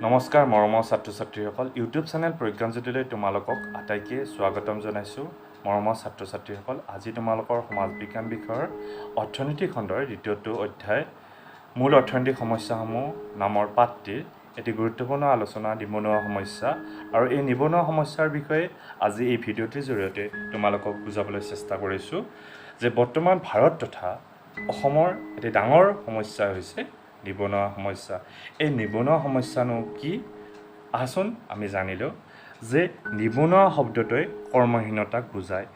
নমস্কাৰ মৰমৰ ছাত্ৰ ছাত্ৰীসকল, ইউটিউব চেনেল প্ৰজ্ঞানজ্যোতিলৈ তোমালোকক আটাইকে স্বাগতম জনাইছোঁ। মৰমৰ ছাত্ৰ ছাত্ৰীসকল, আজি তোমালোকৰ সমাজ বিজ্ঞান বিষয়ৰ অৰ্থনীতি খণ্ডৰ দ্বিতীয়টো অধ্যায় মূল অৰ্থনৈতিক সমস্যাসমূহ নামৰ পাঠটিৰ এটি গুৰুত্বপূৰ্ণ আলোচনা নিবনুৱা সমস্যা আৰু এই নিবনুৱা সমস্যাৰ বিষয়ে আজি এই ভিডিঅ'টিৰ জৰিয়তে তোমালোকক বুজাবলৈ চেষ্টা কৰিছোঁ যে বৰ্তমান ভাৰত তথা অসমৰ এটি ডাঙৰ সমস্যা হৈছে নিবনুৱা সমস্যা। এই নিবনুৱা সমস্যানো কি, আহাচোন আমি জানিলোঁ যে নিবনুৱা শব্দটোৱে কৰ্মহীনতাক বুজায়।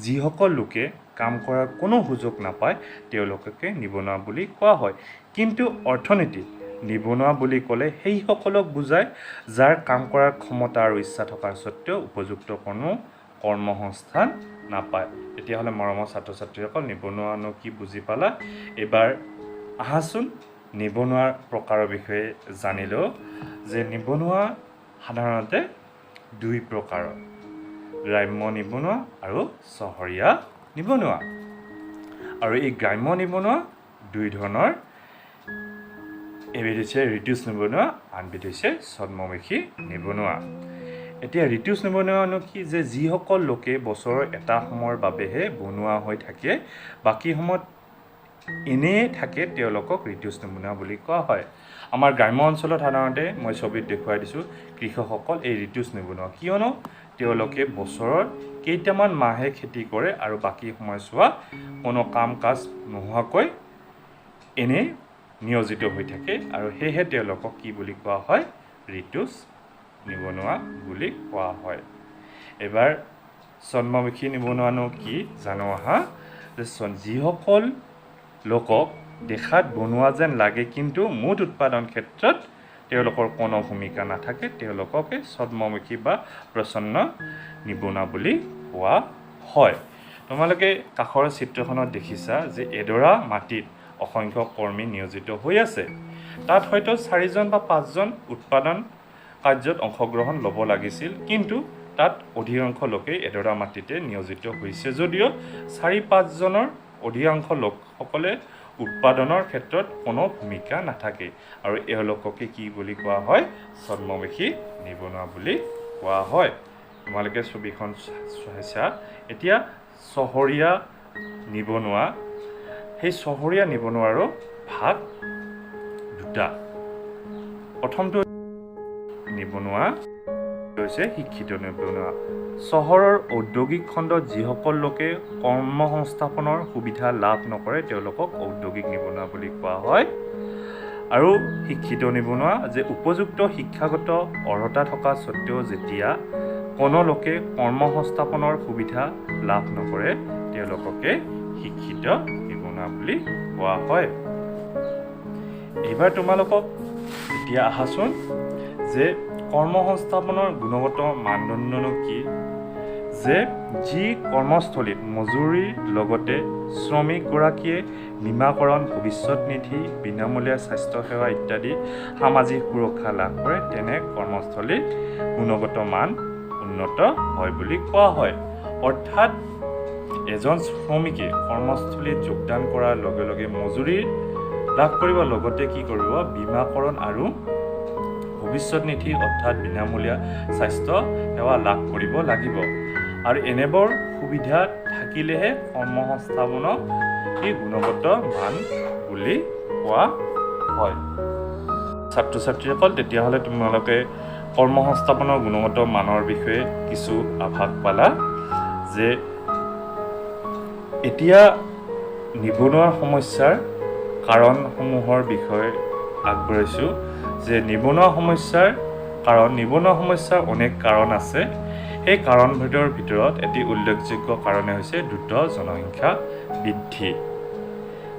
যিসকল লোকে কাম কৰাৰ কোনো সুযোগ নাপায়, তেওঁলোককে নিবনুৱা বুলি কোৱা হয়। কিন্তু অৰ্থনীতিত নিবনুৱা বুলি ক'লে সেইসকলক বুজায় যাৰ কাম কৰাৰ ক্ষমতা আৰু ইচ্ছা থকাৰ স্বত্তেও উপযুক্ত কোনো কৰ্মসংস্থান নাপায়। তেতিয়াহ'লে মৰমৰ ছাত্ৰ ছাত্ৰীসকল, নিবনুৱানো কি বুজি পালা। এইবাৰ আহাচোন নিবনুৱাৰ প্ৰকাৰৰ বিষয়ে জানিলেও যে নিবনুৱা সাধাৰণতে দুই প্ৰকাৰৰ, গ্ৰাম্য নিবনুৱা আৰু চহৰীয়া নিবনুৱা। আৰু এই গ্ৰাম্য নিবনুৱা দুই ধৰণৰ, এবিধ হৈছে ঋতুজ নিবনুৱা, আনবিধ হৈছে ছদ্মবেশী নিবনুৱা। এতিয়া ঋতুজ নিবনুৱানো কি, যে যিসকল লোকে বছৰৰ এটা সময়ৰ বাবেহে বনুৱা হৈ থাকে, বাকী সময়ত এনেই থাকে, তেওঁলোকক ঋতুজ নিবনুৱা বুলি কোৱা হয়। আমাৰ গ্ৰাম্য অঞ্চলত সাধাৰণতে মই ছবিত দেখুৱাই দিছোঁ, কৃষকসকল এই ঋতুজ নিবনুৱা। কিয়নো তেওঁলোকে বছৰৰ কেইটামান মাহে খেতি কৰে আৰু বাকী সময়ছোৱা কোনো কাম কাজ নোহোৱাকৈ এনেই নিয়োজিত হৈ থাকে আৰু সেয়েহে তেওঁলোকক কি বুলি কোৱা হয়? ঋতুজ নিবনুৱা বুলি কোৱা হয়। এবাৰ ছদ্মবেশী নিবনুৱানো কি জানো আহা, যে যিসকল লোকক দেখাত বনুৱা যেন লাগে কিন্তু মুঠ উৎপাদন ক্ষেত্ৰত তেওঁলোকৰ কোনো ভূমিকা নাথাকে, তেওঁলোককে ছদ্মবেশী বা প্ৰচ্ছন্ন নিবনুৱা বুলি কোৱা হয়। তোমালোকে কাষৰ চিত্ৰখনত দেখিছা যে এডৰা মাটিত অসংখ্য কৰ্মী নিয়োজিত হৈ আছে। তাত হয়তো চাৰিজন বা পাঁচজন উৎপাদন কাৰ্যত অংশগ্ৰহণ ল'ব লাগিছিল, কিন্তু তাত অধিকাংশ লোকেই এডৰা মাটিতে নিয়োজিত হৈছে যদিও চাৰি পাঁচজনৰ অধিকাংশ লোকসকলে উৎপাদনৰ ক্ষেত্ৰত কোনো ভূমিকা নাথাকে আৰু এওঁলোককে কি বুলি কোৱা হয়? ছদ্মবেশী নিবনুৱা বুলি কোৱা হয়। তোমালোকে ছবিখন চাইছা। এতিয়া চহৰীয়া নিবনুৱা, সেই চহৰীয়া নিবনুৱাৰো ভাগ দুটা। প্ৰথমটো নিবনুৱা হৈছে শিক্ষিত নিবনুৱা। চহৰৰ ঔদ্যোগিক খণ্ডত যিসকল লোকে কৰ্মসংস্থাপনৰ সুবিধা লাভ নকৰে, তেওঁলোকক ঔদ্যোগিক নিবনুৱা বুলি কোৱা হয়। আৰু শিক্ষিত নিবনুৱা যে উপযুক্ত শিক্ষাগত অৰ্হতা থকা স্বত্তেও যেতিয়া কোনো লোকে কৰ্মসংস্থাপনৰ সুবিধা লাভ নকৰে, তেওঁলোককে শিক্ষিত নিবনুৱা বুলি কোৱা হয়। এইবাৰ তোমালোকক এতিয়া আহাচোন যে কৰ্মসংস্থাপনৰ গুণগত মানদণ্ডনো কি, যে যি কৰ্মস্থলীত মজুৰিৰ লগতে শ্ৰমিকগৰাকীয়ে বীমাকৰণ, ভৱিষ্যত নিধি, বিনামূলীয়া স্বাস্থ্যসেৱা ইত্যাদি সামাজিক সুৰক্ষা লাভ কৰে, তেনে কৰ্মস্থলীত গুণগত মান উন্নত হয় বুলি কোৱা হয়। অৰ্থাৎ এজন শ্ৰমিকে কৰ্মস্থলীত যোগদান কৰাৰ লগে লগে মজুৰি লাভ কৰিব, লগতে কি কৰিব? বীমাকৰণ আৰু ভৱিষ্যত নিধি অৰ্থাৎ বিনামূলীয়া স্বাস্থ্য সেৱা লাভ কৰিব লাগিব। আৰু এনেবোৰ সুবিধা থাকিলেহে কৰ্মসংস্থাপনক কি গুণগত মান বুলি কোৱা হয়। ছাত্ৰ ছাত্ৰীসকল, তেতিয়াহ'লে তোমালোকে কৰ্মসংস্থাপনৰ গুণগত মানৰ বিষয়ে কিছু আভাস পালা যে এতিয়া নিবনুৱা সমস্যাৰ কাৰণসমূহৰ বিষয়ে আগবঢ়াইছোঁ যে নিবনুৱা সমস্যাৰ কাৰণ, নিবনুৱা সমস্যাৰ অনেক কাৰণ আছে। সেই কাৰণভেদৰ ভিতৰত এটি উল্লেখযোগ্য কাৰণে হৈছে দ্ৰুত জনসংখ্যা বৃদ্ধি,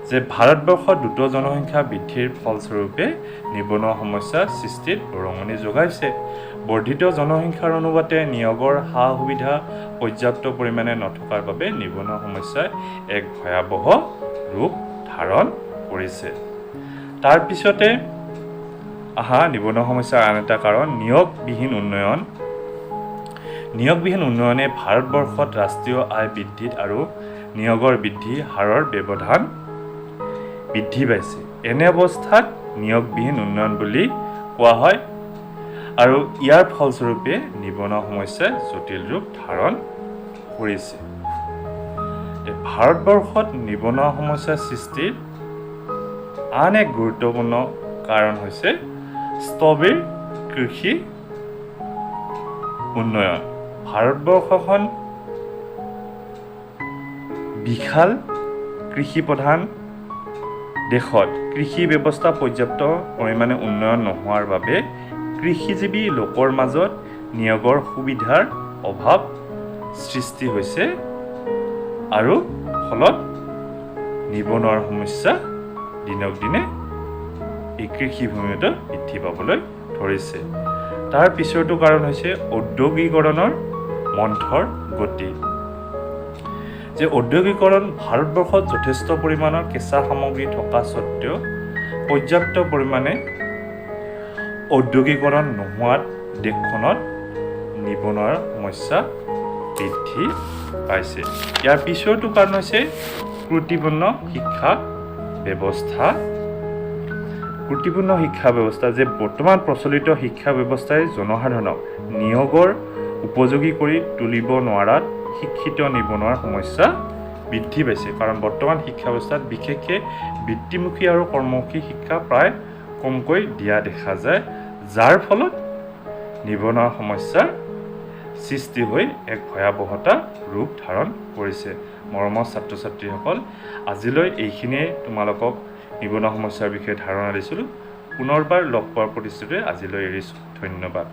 যে ভাৰতবৰ্ষত দ্ৰুত জনসংখ্যা বৃদ্ধিৰ ফলস্বৰূপে নিবনুৱা সমস্যাৰ সৃষ্টিত বৰঙণি যোগাইছে। বৰ্ধিত জনসংখ্যাৰ অনুপাতে নিয়োগৰ সা সুবিধা পৰ্যাপ্ত পৰিমাণে নথকাৰ বাবে নিবনুৱা সমস্যাই এক ভয়াৱহ ৰূপ ধাৰণ কৰিছে। তাৰপিছতে আহা নিবনুৱা সমস্যাৰ আন এটা কাৰণ নিয়োগবিহীন উন্নয়ন। নিয়োগবিহীন উন্নয়নে ভাৰতবৰ্ষত ৰাষ্ট্ৰীয় আয় বৃদ্ধিত আৰু নিয়োগৰ বৃদ্ধি হাৰৰ ব্যৱধান বৃদ্ধি পাইছে। এনে অৱস্থাত নিয়োগবিহীন উন্নয়ন বুলি কোৱা হয়। আৰু ইয়াৰ ফলস্বৰূপে নিবনুৱা সমস্যাই জটিল ৰূপ ধাৰণ কৰিছে। ভাৰতবৰ্ষত নিবনুৱা সমস্যাৰ সৃষ্টিৰ আন এক গুৰুত্বপূৰ্ণ কাৰণ হৈছে স্থবিৰ কৃষি উন্নয়ন। ভাৰতবৰ্ষখন বিশাল কৃষিপ্ৰধান দেশত কৃষি ব্যৱস্থা পৰ্যাপ্ত পৰিমাণে উন্নয়ন নোহোৱাৰ বাবে কৃষিজীৱী লোকৰ মাজত নিয়োগৰ সুবিধাৰ অভাৱ সৃষ্টি হৈছে আৰু ফলত নিবনুৱাৰ সমস্যা দিনক দিনে এই কৃষিভূমিতো বৃদ্ধি পাবলৈ ধৰিছে। তাৰ পিছৰটো কাৰণ হৈছে ঔদ্যোগিকৰণৰ মন্থৰ গতি। যে ঔদ্যোগিকৰণ ভাৰতবৰ্ষত যথেষ্ট পৰিমাণৰ কেঁচা সামগ্ৰী থকা স্বত্তেও পৰ্যাপ্ত পৰিমাণে ঔদ্যোগিকৰণ নোহোৱাত দেশখনত নিবনুৱাৰ সমস্যা বৃদ্ধি পাইছে। ইয়াৰ পিছৰটো কাৰণ হৈছে ত্ৰুটিপূৰ্ণ শিক্ষা ব্যৱস্থা। ত্ৰুটিপূৰ্ণ শিক্ষা ব্যৱস্থা যে বৰ্তমান প্ৰচলিত শিক্ষা ব্যৱস্থাই জনসাধাৰণক নিয়োগৰ উপযোগী কৰি তুলিব নোৱাৰাত শিক্ষিত নিবনুৱাৰ সমস্যা বৃদ্ধি পাইছে। কাৰণ বৰ্তমান শিক্ষা ব্যৱস্থাত বিশেষকৈ বৃত্তিমুখী আৰু কৰ্মমুখী শিক্ষা প্ৰায় কমকৈ দিয়া দেখা যায়, যাৰ ফলত নিবনুৱা সমস্যাৰ সৃষ্টি হৈ এক ভয়াৱহতা ৰূপ ধাৰণ কৰিছে। মৰমৰ ছাত্ৰ ছাত্ৰীসকল, আজিলৈ এইখিনিয়ে তোমালোকক নিবনুৱা সমস্যাৰ বিষয়ে ধাৰণা দিছিলোঁ। পুনৰবাৰ লগ পোৱাৰ প্ৰতিশ্ৰুতিৰে আজিলৈ এৰিছোঁ। ধন্যবাদ।